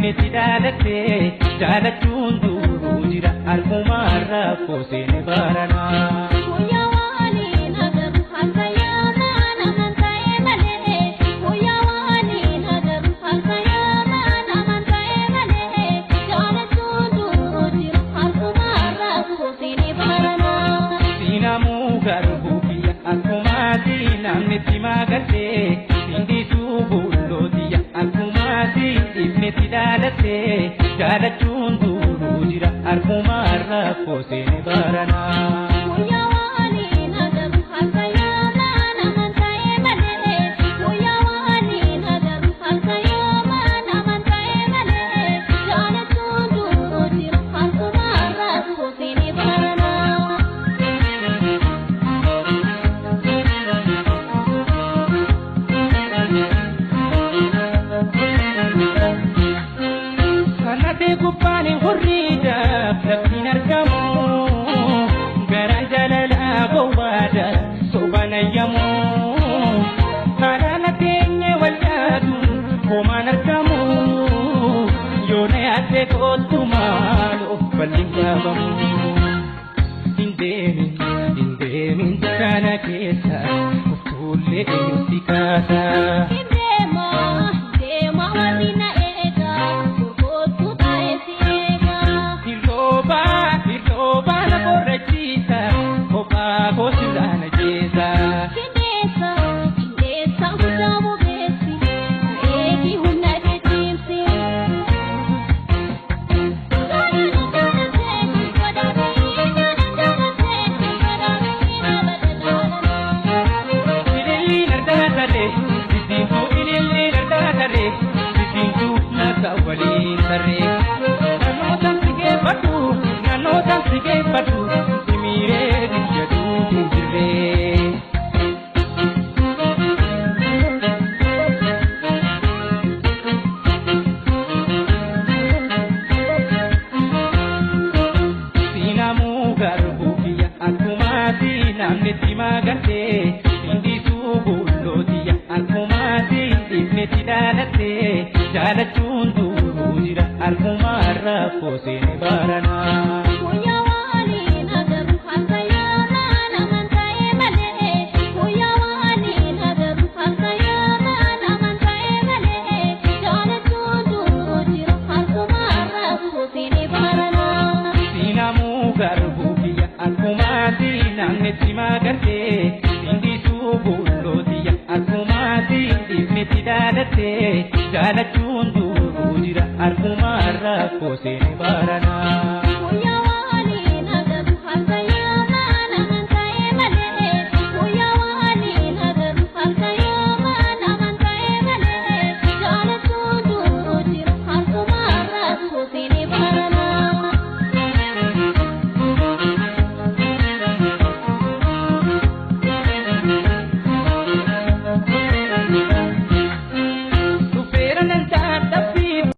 dhiifnetti dhaalattee jaalachuun duruu jira harkumarraa kooseen baranaa. Namni magaltee sindisuu bullootiyya akkumaati dhiifnetti dhaalattee jaalachuun duruu jira harkumarraa kooseen baranaa. Gubbaan hurriidhaaf laftiin argamu garaan jaalalaa gowwaadha sobaan ayyamu haala teenye wal yaadu homaan argamu yoona yaadde kootu maaloo bal'in gaabamu. Hin deemin hin deemin dukkana keessa uftuullee eenyutti kaasa. Hin deemaa deemaa warri na eegaa. Kophaa koosirraan ajjeesa. Qindeessa qindeessa guddaa bobeessi eegi humna keetiimsi. Ililliin argaa tarree sisiituu ililliin argaa tarree sisiituu naasa waliin tarree. Naannoo si geeffadhu naannoo si geeffadhu. Simiree biyya duutu jirree. Siinamuu garbuu kiyya akkumaati namni magaltee sindisuu bullootiyya akkumaati dhiifnetti dhaalattee jaalachuun duruu jira harkumarraa kooseen baranaa. Namni magartee sindisuu bullootiyya akkumaati dhiifnetti dhaalattee jaalachuun duruu jira harkumarraa kooseen baranaa.